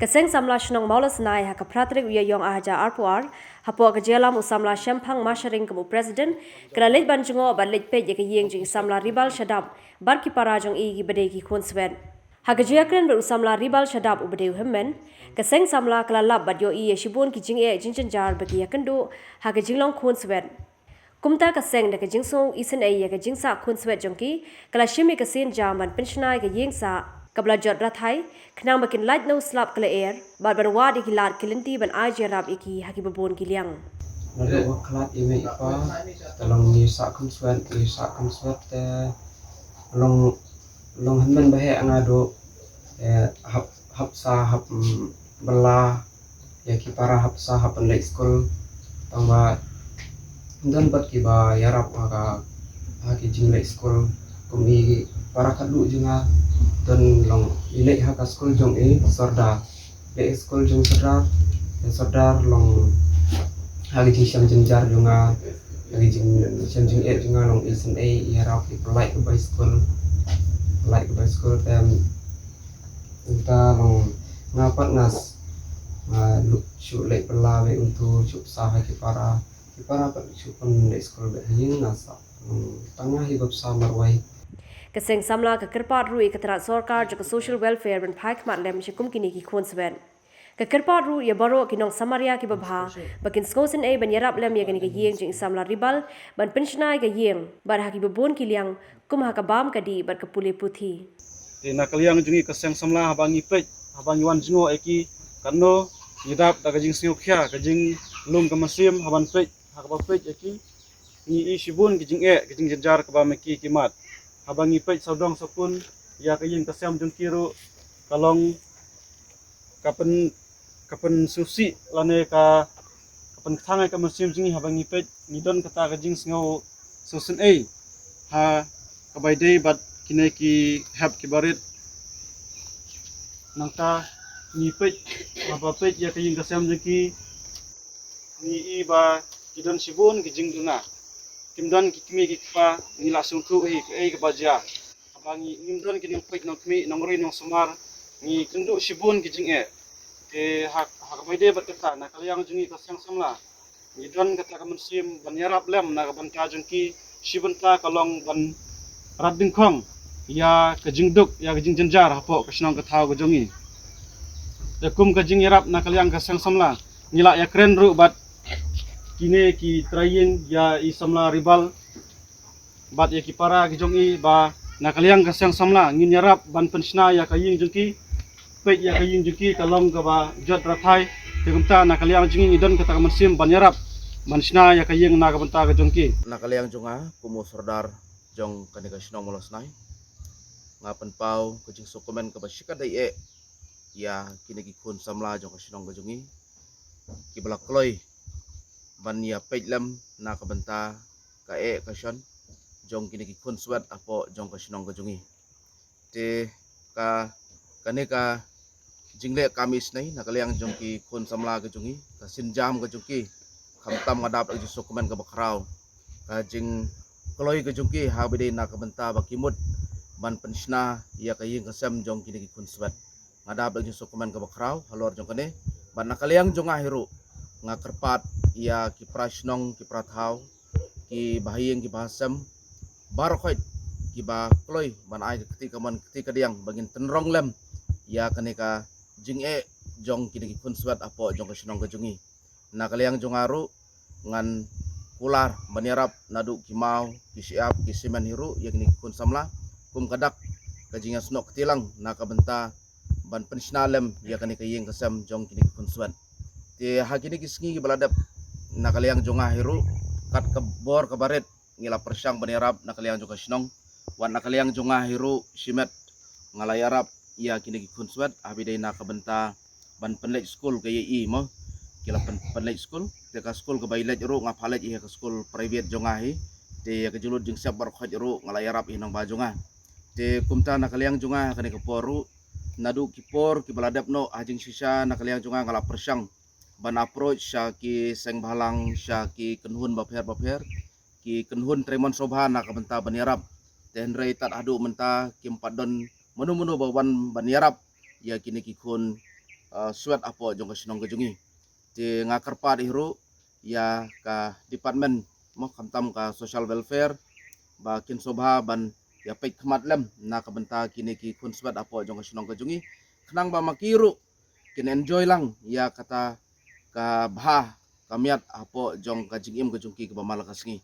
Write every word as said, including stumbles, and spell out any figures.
Ka Seng Samla Shnong Mawlasnai ha ka phra tarik u Ïaïong ar hajar arphew ar, hapoh ka jingïalam u Samla Shemphang Masharing kum u President, ka la leit ban jngoh bad leit peit ïa ka ïing jong i Samla Ribal Shadap bad ki para jong i kiba dei ki khun swet. Ha ka jingïakren bad u Samla Ribal Shadap uba dei u hynmen, ka Seng Samla ka la lap bad ïohi ïa shibun ki jingeh jingjynjar ba ki ïakynduh ha ka jinglong khun swet. Kumta ka Seng da ka jingsngew isynei ïa ka jingsah khun swet jong ki, ka la shim ïa ka sienjam ban pynshna ïa ka ïing sah kaba la jot rathai, khnang ba kin lait na u slap ka lyer bad ban wad ïa ki lad ki lynti ban ai jingïarap ïa ki ha kiba bun ki liang. Naduh ba khlad i mei i pa, te long ngi sah khun swet, ngi sah khun swet te long, long hynmen ba heh nga duh, eh, hap, hap sah, hap, mm, bylla ïa ki para, hap sah, hap pynleit skul. Tang ba don bad kiba ïarap ha ka, ha ki jingleit skul. Kum i para khadduh jong nga, don long i leit ha ka skul jong i Sordar. Leit skul jong Sordar, jong Sordar long ha ki jingshem jynjar jong nga, ha ki jingshem jingeh jong nga long isynei, ïarap, i pynlait ka bai skul, pynlait ka bai skul. Te mynta long nga pat nga s-, nga leit shu leit bylla bad kumta shu sah ha ki para, ki para pat shu pynleit skul bad ha ïing nga sah. Hmm, tang nga hi bad sah marwei. Ka Seng Samla ka kyrpad ruh ïa ka tnat sorkar jong ka Social Welfare ban phai khmat lem sha kum kine ki khun swet. Ka kyrpad ruh ïa baroh ki nong Samaria kiba bha ba kin sngewsynei ban ïarap lem ïa kane ka ïing jong i Samla Ribal ban pynshna ïa ka ïing bad ha kiba bun ki liang kum ha ka bam ka dih bad ka pule puthi. Te na ka liang jong ngi ka Seng Samla, haba ngi peit, haba ngi wan jngoh ïa ki, katno ngi dap da ka jingsngewkhia, ka jinglum ka mynsiem, haba ngi peit ha kaba peit ïa ki, ngi i shibun ki jingeh, ki jingjynjar kaba ma ki ki mad. Haba ngi peit sawdong sawkun ïa ka ïing ka sem jong ki ruh, ka long ka pyn, ka pynsngewsih lane ka, ka pynkthang ïa ka mynsiem jong ngi. Haba ngi peit, ngi don kata ka jingsngew sngewsynei ha kaba ïadei bad kine ki hep ki barit. Nangta ngi peit, haba peit ïa ka ïing ka sem jong ki, ngi i ba ki don shibun ki jingduna. Kim don ki kmie ki kpa, ngi la sngewthuh hi kaei kaba jia. Haba ngi, ngim don ki nongpeit nongkhmih, nongri nongsumar, ngi kynduh shibun ki jingeh. Te ha, ha kaba ïadei bad kata, na ka liang jong ngi ka Seng Samla, ngi don kata ka mynsiem ban ïarap lem na ka bynta jong ki, shi bynta ka long ban rat dyngkhong ïa ka jingduk, ïa ka jingjynjar hapoh ka shnong ka thaw ka jong ngi. Te kum ka jingïarap na ka liang ka Seng Samla, ngi la ïakren ruh bad kine ki trai ïing ïa i Samla Ribal bad ïa ki para ki jong i, ba na ka liang ka Seng Samla ngin ïarap ban pynshna ïa ka ïing jong ki. Peit ïa ka ïing jong ki, ka long kaba jot rathai. Te kumta na ka liang jong ngi ngi don kata ka mynsiem ban ïarap ban shna ïa ka ïing na ka bynta ka jong ki. Na ka liang jong nga kum u Sordar jong kane ka shnong Mawlasnai, nga pynpaw ka jingsngewkmen kaba shikatdei eh ïa kine ki khun samla jong ka shnong ka jong ngi, kiba la kloi ban ïa peit lem na ka bynta ka eh ka shon jong kine ki khun swet hapoh jong ka shnong ka jong ngi. Te ka, kane ka jingleh kam isynei na ka liang jong ki khun samla ka jong ngi, ka sienjam ka jong ki, khamtam nga dap da ka jingsngewkmen kaba khraw, ka jingkloi ka jong ki ha ba dei na ka bynta ba ki mut ban pynshna ïa ka ïing ka sem jong kine ki khun swet. Nga dap da ka jingsngewkmen kaba khraw halor jong kane. Bad na ka liang jong nga hi ruh, nga kyrpad ïa ki para shnong, ki para thaw, ki bahaïing, ki bahasem baroh khoit, kiba kloi ban ai ka kti kamon kti kadiang ba ngin tynrong lem ïa kane ka jingeh jong kine ki khun swet hapoh jong ka shnong ka jong ngi. Na ka liang jong nga ruh, ngan kular ban ïarap naduh ki maw, ki shyiap, ki simen hi ruh ïa kine ki khun samla. Kum ka dak ka jingïasnoh kti lang na ka bynta ban pynshna lem ïa kane ka ïing ka sem jong kine ki khun swet. Te ha kine ki sngi kiba la dep, na ka liang jong nga hi ruh, kat ka bor kaba rit, ngi la pyrshang ban ïarap na ka liang jong ka shnong. Wat na ka liang jong nga hi ruh shimet nga la ïarap ïa kine ki khun swet ha ba dei na ka bynta ban pynleit skul ka ïa i mo. Ki la pyn, pynleit skul, te ka skul kaba i leit ruh nga phah leit ïa ka skul private jong nga hi. Te ïa ka jinglut jingsep baroh khoit ruh nga la ïarap ïa nongba jong nga. Te kumta na ka liang jong nga ha kane ka por ruh, naduh ki por kiba la dep noh ha jingshisha, na ka liang jong nga nga la pyrshang ban approach sha ki seng bhalang, sha ki kynhun bapher bapher, ki kynhun trei mon sngewbha na ka bynta ban ïarap. Te hynrei tad haduh mynta kim pat don mano mano ba wan ban ïarap ïa kine ki khun uh, swet hapoh jong ka shnong ka jong ngi. Te nga kyrpad hi ruh ïa ka department mo khamtam ka social welfare ba kin sngewbha ban ïa peit khmat lem na ka bynta kine ki khun swet hapoh jong ka shnong ka jong ngi, khnang ba ma ki ruh kin enjoy lang ïa kata ka bha ka miat hapoh jong ka jingim ka jong ki kaba man la ka sngi.